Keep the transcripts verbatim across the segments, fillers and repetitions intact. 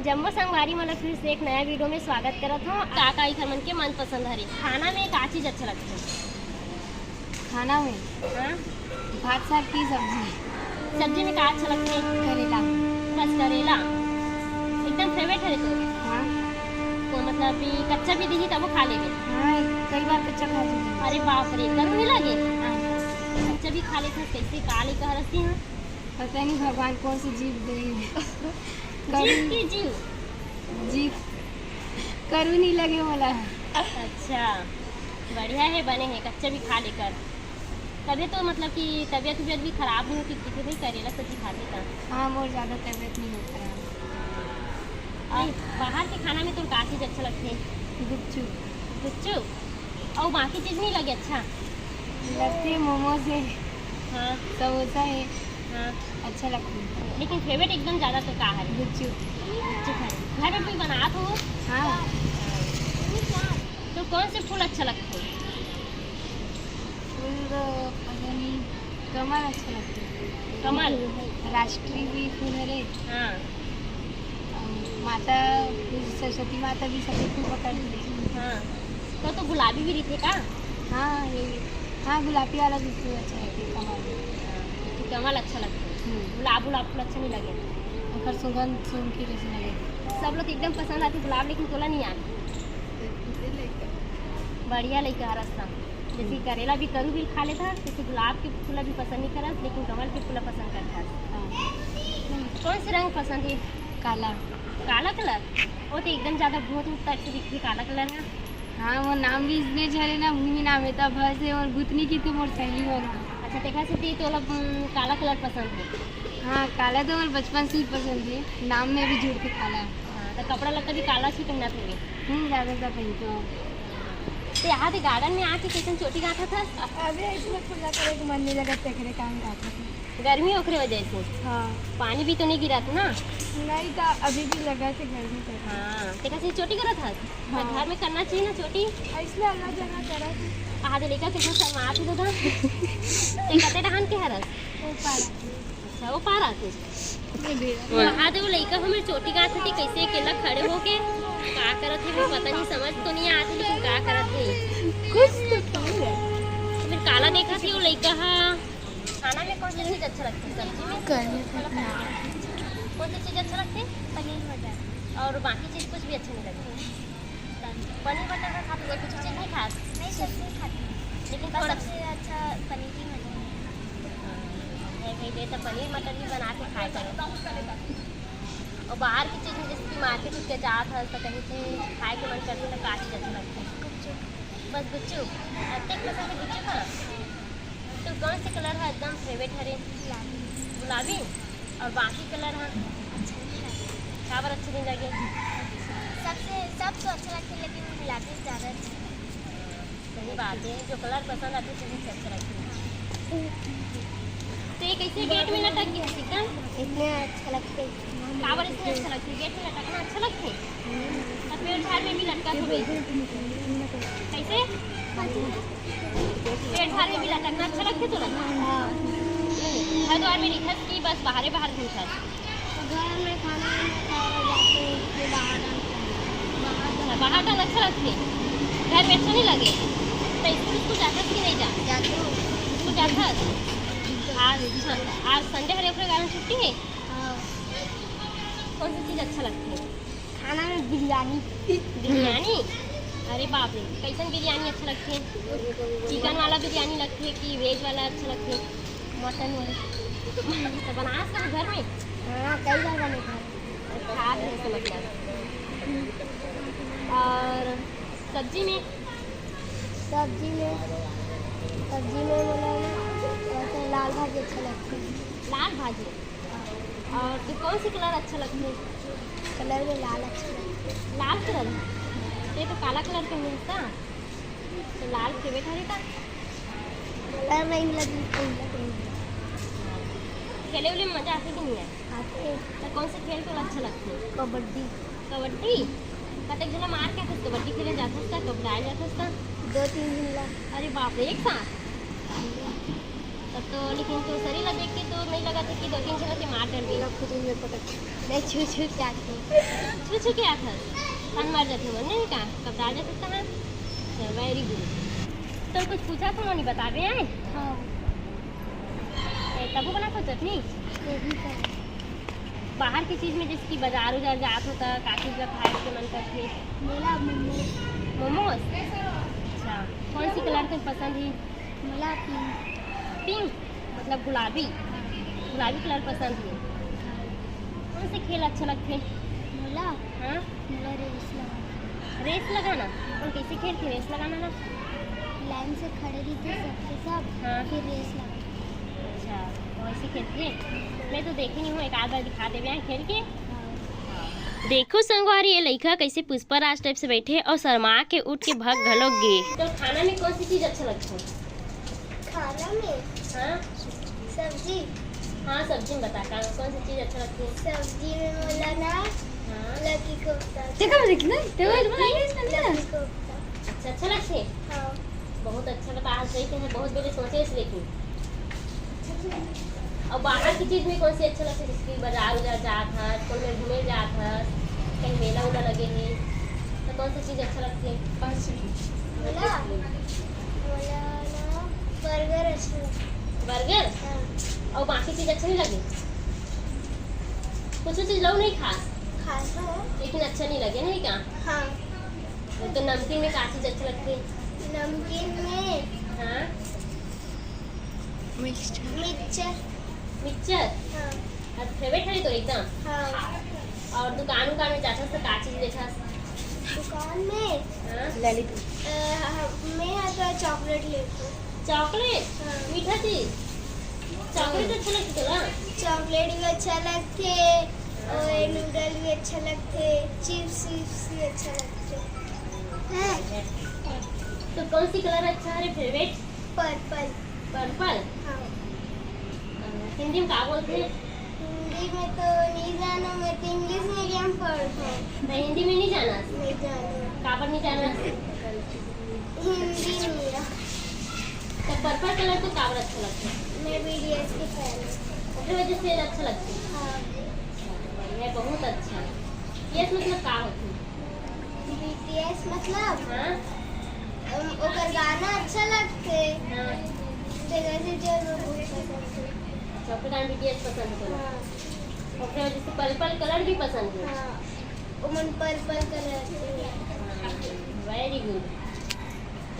जम्मो संगवारी मन ला फिर से एक नया वीडियो में स्वागत करत हूँ। का का इखर मन के मनपसंद हरे? खाना में का चीज अच्छा लगथे? खाना में? हाँ। भात साग की सब्जी। सब्जी में का अच्छा लगथे? करेला। बस करेला एकदम फेवरेट हरे तो? हाँ। तो मतलब कि कच्चा भी दीही तबो खा लेबे? हाँ, कई बार कच्चा खा लेबे। अरे बाप रे, करू नहीं लगे? हाँ। कच्चा भी खा लेथे, कैसे का लेके हरस ती हाँ? पता नहीं भगवान कौन सी जीभ दे। जीव की जीव। जीभ करू नहीं लगे मोला। अच्छा, बढ़िया है, बने है, कच्चा भी खा लेकर। तबे तो मतलब कि तबीयत उबियत भी खराब नहीं होती, क्योंकि भाई करेला सब्जी खाते का। हाँ, मोर ज़्यादा तबीयत नहीं हो खराब। और बाहर के खाना में तो का चीज़ अच्छा लगथे? गुपचुप। गुपचुप? और बाकी चीज़ नहीं लगे अच्छा? लगथे, मोमोज है। हाँ। समोसा है। हाँ। अच्छा लगथे। लेकिन फेवरेट एकदम ज़्यादा तो का हरे? गुपचुप। गुपचुप हरे। घर में भी बनात हो? हाँ। तो कौन से फूल अच्छा लगथे? फूल तो पता नहीं, कमल अच्छा लगथे। कमल? राष्ट्रीय भी फूल हरे। हाँ। अउ माता, सरस्वती माता भी सफेद फूल पकड़ थे। हाँ। तो, तो गुलाबी भी रहिथे का? हाँ, ये, हाँ, गुलाबी वाला भी फूल अच्छा लगथे, कमल। हाँ, तो कमल अच्छा लगथे। हम्म। गुलाब, गुलाब फूल अच्छा नहीं लगे? ओकर सुगंध सूंघ के जैसे लगे। सब लोग एकदम पसंद आथे गुलाब, लेकिन तोला नहीं आथे। बढ़िया लइका हरस त। जैसे करेला भी करू भी खा लेथा, जैसे गुलाब के फूल भी पसंद नहीं करस, लेकिन कमल के फूल पसंद करथस। हाँ। कौन से रंग पसंद है? काला। काला कलर? वो तो एकदम ज़्यादा भूत उत टाइप से दिखथे काला कलर में। हाँ, वो नाम भी इसने झरे ना, भूमि नाम है, तब से मोर भूतनी की तो मोर सहेली बना। अच्छा, तेखर से ती तोला, उम, काला कलर पसंद है? हाँ, काला तो मोर बचपन से ही पसंद है, नाम में भी जुड़ के काला। हाँ, तो कपड़ा लत्ता भी काला से पहनत होबे? हम्म, ज़्यादातर पहनते हो। तो यहाँ पे गार्डन में आके कैसन चोटी गांठत हस? अबे इसमें पूजा करे के मन नहीं लगत, तेकरे काम गांठत है। गर्मी ओकरे वजह से? हाँ। पानी भी तो नहीं गिरत ना? नहीं, तो अभी भी लगत है गर्मी कर। हाँ, तेकर से चोटी करत हस? हाँ। तो घर में करना चाहिए ना चोटी। इसमें अलग जगह करत है। आधे लइका के शर्मात ही तो था। ते कते डहान के हरस? वो पारा। अच्छा, वो पारा के। महादेव लइका हमर चोटी गांठत हे, कैसे अकेला खड़े होके का करत हे, वो पता नहीं, समझ तो नहीं आत हे, लेकिन का करत हे। कुछ तो कर। फिर काला देखत हे वो लइका हा। खाना में कौन सी चीज अच्छा लगथे? सब्जी में? कढ़ी पत्ता। कौन सी चीज अच्छा लगथे? पनीर मटर। और बाकी चीज कुछ भी अच्छा नहीं लगथे? पनीर मटर का खाते हो, कुछ चीज नहीं खास? नहीं, सब्जी खाती हूँ। लेकिन पर थोड़ा सबसे अच्छा पनीर ही मटर है। नहीं भाई, ये तो पनीर मटर भी बना के खाया करो। और बाहर की चीज में जैसे कि मार्केट उठ के जात है तो कहीं से खाए के मन करते तो का चीज अच्छा लगता है? गुपचुप। बस गुपचुप? अतेक पसंद है गुपचुप खाना? तो कौन से कलर है एकदम फेवरेट हरे? गुलाबी। गुलाबी? और बाकी कलर है? अच्छा नहीं लगता। काबर अच्छा नहीं लगे? सबसे, सब तो अच्छा लगता है, लेकिन गुलाबी ज़्यादा अच्छा लगता है। सही बात है, जो कलर पसंद आते हैं, वही अच्छा लगता है। तो ये कैसे गेट में लटक गया एकदम? इतने अच्छा लगते हैं। काबर इसमें अच्छा लगता है? गेट में लटकना अच्छा लगता है? तो पेड़ झाड़ में भी लटका थे भाई। कैसे? पेड़ झाड़ में भी लटकना अच्छा लगता है तोला? हाँ। घर द्वार में रिखस कि बस बाहरे बाहर घूमथस? तो घर में खाना वाना खाए जाते हैं, इसलिए बाहर डालते हैं। बाहर अच्छा, बाहर डाल अच्छा लगता है? घर में अच्छा नहीं लगे? तो स्कूल, स्कूल जाथस कि नहीं जा? जाते हो। स्कूल जाथस? आज, आज संडे हरे, ओकरे कारण छुट्टी है? हाँ। कौन सी चीज अच्छा लगता है? खाना में बिरयानी। बिरयानी? अरे बाप रे, कैसन बिरयानी अच्छा लगथे? चिकन वाला बिरयानी लगथे कि वेज वाला अच्छा लगथे? मटन वाला? तो बनास कभी घर में? हाँ, कई बार बने घर में। खा भी है समझ में। और सब्जी में? सब्जी में, सब्जी में बोला ना, वैसे लाल भाजी अच्छा लगता है। लाल भाजी? और तू कौन सी कलर अच्छा लगथे? कलर में लाल अच्छा लगथे। लाल कलर? ये तो काला कलर के मिलता, तो लाल फेवरेट हरे का? कलर नहीं मिला, दिल को मिला, कोई नहीं। खेले उले में मजा आथे कि नहीं आए? आथे। तो कौन से खेल तोला अच्छा लगथे? कबड्डी। कबड्डी? कतेक झन ला मार के आथस, कबड्डी खेले जाथस का, कबड्डी जाथस का? दो तीन झन ला। अरे बाप रे, एक साथ? तब तो लेकिन तो शरीर ला देख के तो नहीं लगा था कि दो तीन झन के मार डर गई। मेरा खुद ही नहीं पता। मैं छू छू के आती। छू छू के आथस? कान मार जाथे मन नहीं का? कब डाल जाथे कहाँ? अच्छा, very good। तो कुछ पूछा तो नहीं बताबे आए? हाँ। ए, तबू बना को चटनी? कभी का। बाहर की चीज में जैसे कि बाजार उजार जात हो त का चीज ला खाए के मन करथे? मोला मोमोज। मोमोज? अच्छा, कौन सी कलर के पसंद है? मोला पिंक। पिंक मतलब गुलाबी? गुलाबी कलर पसंद है। कौन से खेल अच्छा लगथे? मोला? हाँ? मोला रेस लगाना। रेस लगाना? कौन कैसे खेलथे रेस लगाना ला? लाइन से खड़े रहिथे सबके सब, हाँ। फिर रेस लगाना। अच्छा, तो वैसे खेलथे? मैं तो देखे नहीं हूँ, एक आध बार दिखा देबे यहाँ खेल के। हाँ। देखो संगवारी, ये लइका कैसे पुष्पा राज टाइप से बैठे और शर्मा के उठ के भाग घलोक गे। तो खाना में कौन सी चीज अच्छा लगता है? खाना में? हाँ। सब्जी। हाँ, सब्जी में बता, का, कौन सी चीज अच्छा लगती है? सब्जी में मोला ना हाँ। लौकी कोफ्ता। देखो, देखो ना, देखो, देखो ना, लौकी कोफ्ता। अच्छा, अच्छा लगते है? हाँ। बहुत अच्छा बता, आज सही कहे, बहुत बेरे सोचे इस लेकिन। और बाहर की चीज में कौन सी अच्छा लगती है? जैसे कि बाजार उजार जात है, स्कूल में घूमे जात है, कहीं मेला उला लगे है, तो कौन सी चीज अच्छा लगती है? मोला? मोला ना बर्गर अच्छा लगता। बर्गर? हाँ। और बाकी चीज अच्छा नहीं लगे? कुछ चीज लोग नहीं खास? खास हो। लेकिन अच्छा नहीं लगे, नहीं क्या? हाँ। तो नमकीन में का चीज अच्छा लगती है? नमकीन में? हाँ। मिक्सचर। मिक्सचर। मिक्सचर? हाँ। अब फेवरेट है तो एकदम? हाँ। और दुकान उकान में जाथस तो का चीज देखस? दुकान में? हाँ। लॉलीपॉप। अ, हाँ, मैं यहाँ का चॉकलेट लेती हूँ। चॉकलेट? हाँ। मीठा चीज? चॉकलेट हाँ। अच्छा लगता तोला? चॉकलेट भी अच्छा लगते, हाँ। और नूडल भी अच्छा लगते, चिप्स विप्स भी अच्छा लगते। हाँ। तो कौन सी कलर अच्छा है फेवरेट? पर्पल। पर्पल? हाँ। हिंदी में का बोलते हैं? हिंदी में तो नहीं जानो, मैं तो इंग्लिश मीडियम पढ़ता हूँ। तो हिंदी में नहीं जाना? नहीं जानो। काबर नहीं जाना? हिंदी नहीं है। तो पर्पल कलर तो काबर अच्छा लगता है? मैं बीटीएस की फैन हूँ। ओकरे वजह से अच्छा लगता है? हाँ। बढ़िया, बहुत अच्छा। बीटीएस मतलब का होता है? बीटीएस मतलब? हाँ। अम, ओकर गाना अच्छा लगते। हाँ। तेरे से जो लोग बहुत पसंद है। अच्छा, ओकर गाना बीटीएस पसंद है तोला? हाँ। ओकरे वजह से पर्पल कलर भी पसंद है? हाँ। ओमन पर्पल कलर के। हाँ, very good।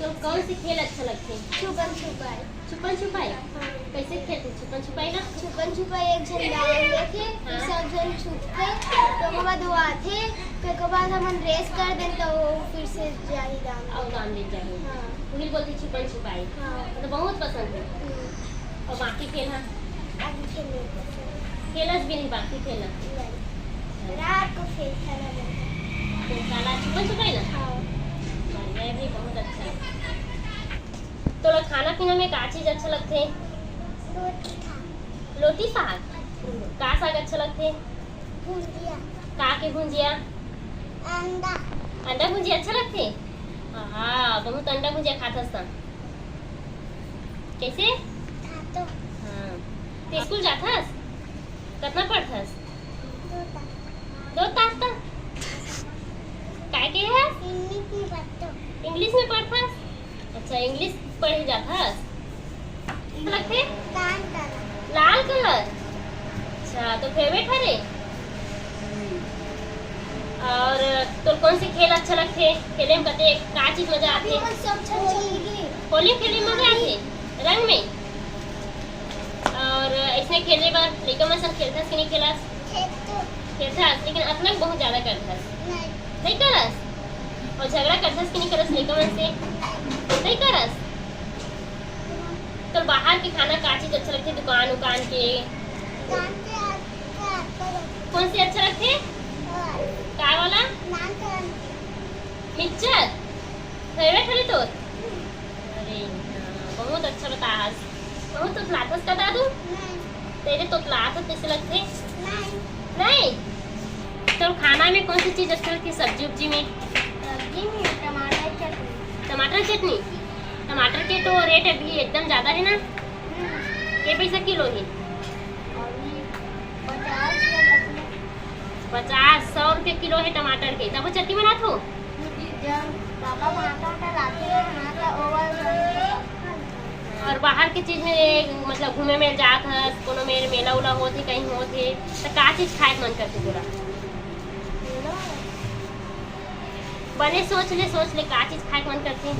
तो कौन से खेल अच्छा लगते? छुपन छुपाई। छुपन छुपाई? हाँ। कैसे खेलते छुपन छुपाई ना? छुपन छुपाई एक झन दाव लेके, फिर हाँ। सब झन छुपते, तो ओकर बाद वो आथे, फिर ओकर बाद हमन रेस कर देन, तो वो फिर से जाही दाव। और दाव ले जाही। हाँ। वही बोलते छुपन छुपाई। हाँ। मतलब बहुत पसंद है। हम्म। और बाकी खेल हाँ? बाकी खेल नहीं पसंद। खेलस भी नहीं बाकी खेल? नहीं। रात को खेलता ना मैं। तो काला छुपन छुपाई ना? हाँ। बढ़िया है भाई, बहुत अच्छा है। तोला खाना पीना में का चीज अच्छा लगथे? रोटी खा। रोटी साग? का साग अच्छा लगथे? भुंजिया। का के भुंजिया? अंडा। अंडा भुंजिया अच्छा लगथे? हाँ, बहुत अंडा भुंजिया खाथस त। कैसे? खातो। हाँ। ते स्कूल जाथस? कतना पढ़थस? दो तक। दो तक तक? काय के है? इंग्लिश में पढ़तो। इंग्लिश में पढ़थस? अच्छा, इंग्लिश पढ़े जाथस? लगथे? लाल कलर। लाल कलर? अच्छा, तो फेवरेट हरे? और तो कौन से खेल अच्छा लगथे? खेले में कते का चीज मजा आथे? अभी बस सब अच्छा चलेगी। होली खेले में मजा आथे? रंग में? और ऐसने खेले बर लइका मन संग खेलथस कि नहीं खेलस? खेलतो। खेलथस, लेकिन अतना बहुत ज्यादा करथस। नहीं। नहीं करस? और झगड़ा करथस कि नहीं करस लइका मन से? नहीं करस? तो बाहर के खाना का चीज अच्छा लगथे, दुकान उकान के? दुकान के अच्छा लगथे। कौन से अच्छा लगथे? और का वाला? नाम तो मिक्सचर फेवरेट हरे तोर? अरे हाँ, बहुत अच्छा बताहस। बहुत तोतलाथस का दादू? नहीं। तेरे तोतलाथस कैसे लगथे? नहीं। नहीं? तो खाना में कौन सी चीज अच्छा लगती है सब्जी उब्जी में? सब्जी में टमाटर चटनी। टमाटर चटनी? टमाटर के तो रेट अभी एकदम ज्यादा है ना? हम्म। के पैसा किलो हे? अभी पचास रुपया किलो। पचास, सौ रुपया किलो हे टमाटर के, तब वो चटनी बनात हो? जब पापा भाटा वाटा लाथे ना, तो ओवर और बाहर के चीज में, मतलब, घूमे में जात हस, कोनो मेर मेला उला होत हे, कहीं होत हे, तो का चीज खाए के मन करथे तोला? बने सोच ले, सोच ले, का चीज खाए के मन करथे?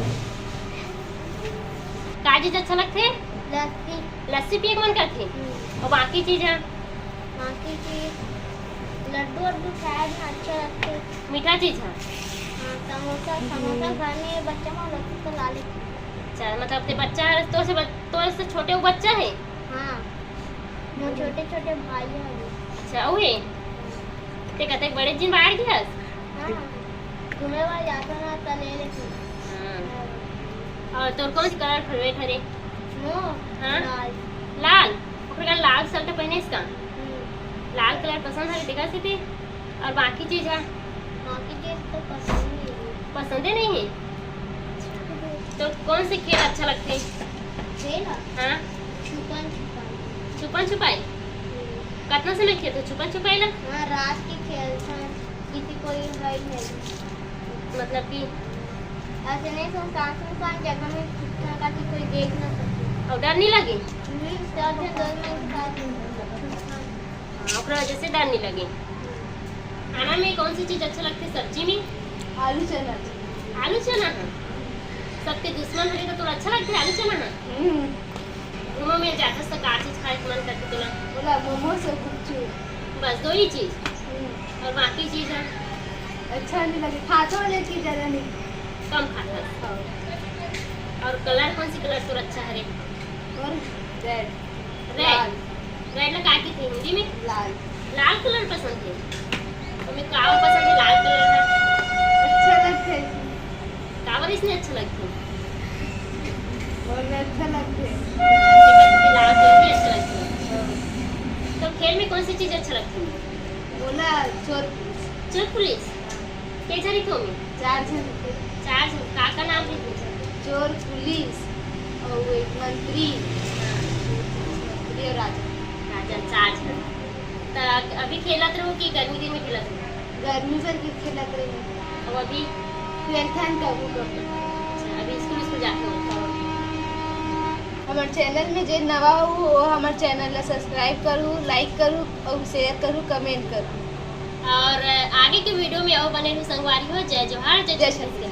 का चीज अच्छा लगथे? लस्सी। लस्सी पिए के मन करथे? हम्म। और बाकी चीज ह? बाकी चीज लड्डू वड्डू खाए में अच्छा लगथे। मीठा चीज ह? हाँ, समोसा, समोसा घर में बच्चा मन लस्सी तो ला लेथे। अच्छा, मतलब ते बच्चा ह, तोर से बच-, तोर से छोटे वो बच्चा हे? हाँ, वो छोटे छोटे भाई हे। अच्छा, वो हे? ते कतेक बड़े जिन बाढ़ गे हस? हाँ, घूमे बर जाथन ना, त ले लेथन। हाँ। और तोर कौन सी कलर फेवरेट हरे? मोर? हाँ? लाल। लाल? ओकर का लाल शर्ट पहने इसका? हम्म। लाल कलर पसंद हरे, देखा से ते? और बाकी चीज है? बाकी चीज तो पसंद नहीं है। पसंदे नहीं है? तो कौन से खेल अच्छा लगथे? खेल? हाँ। छुपन छुपाई। छुपन छुपाई? हम्म। कतना समय खेलथो छुपन छुपाई ला? हाँ, रात के खेलथन, किसी कोई है नहीं। मतलब कि? ऐसे नहीं, सुनसान सुनसान जगह में छुपथन, ताकि कोई देख ना सके। और डर नहीं लगे? हम्म, सब झन दोस्त मन के साथ छुपथन। हाँ, ओकरा वजह से डर नहीं लगे। खाना में कौन सी चीज अच्छा लगथे? सब्जी में? आलू चना। आलू चना ह? सबके दुश्मन हरे तो तोला अच्छा लगथे आलू चना ह? हम्म। घूमे में जाथस त का चीज खाए के मन करथे तोला? बोला, मोमोज और गुपचुप। बस दो ही चीज? हम्म। और बाकी चीज ह? अच्छा नहीं लगे, खाथो लेकिन ज्यादा नहीं। कम खाथस? हाँ। और कलर, कौन सी कलर तोर अच्छा हरे? और रेड। रेड? लाल। रेड ला का कहिथे हिंदी में? लाल। लाल कलर पसंद हे? ओमे का पसंद हे लाल कलर ह? अच्छा लगथे। काबर इसने अच्छा लगथे? ओमे अच्छा लगथे। लाल कलर भी अच्छा लगथे। हाँ। तो खेल में कौन सी चीज अच्छा लगथे? बोला, चोर पुलिस। चोर पुलिस? के झन रहिथो ओमे? चार झन रहिथे। चार झन, का का नाम रहिथे? चोर, पुलिस, अउ एक मंत्री। हाँ। मंत्री अउ राजा। राजा, चार झन। त अभी खेलत रहो कि गर्मी दिन में खेलत रहो? गर्मी भर के खेलत रहे। अउ अभी? खेलथन कभू कभू। अच्छा, अभी स्कूल, स्कूल जाते हो? हमर चैनल में जे नवा हो, वो हमर चैनल ला सब्सक्राइब करू, लाइक करू, अउ शेयर करू, कमेंट करू। और आगे के वीडियो में अउ बने रहू संगवारी हो। जय जोहार, जय जय छत्तीसगढ़।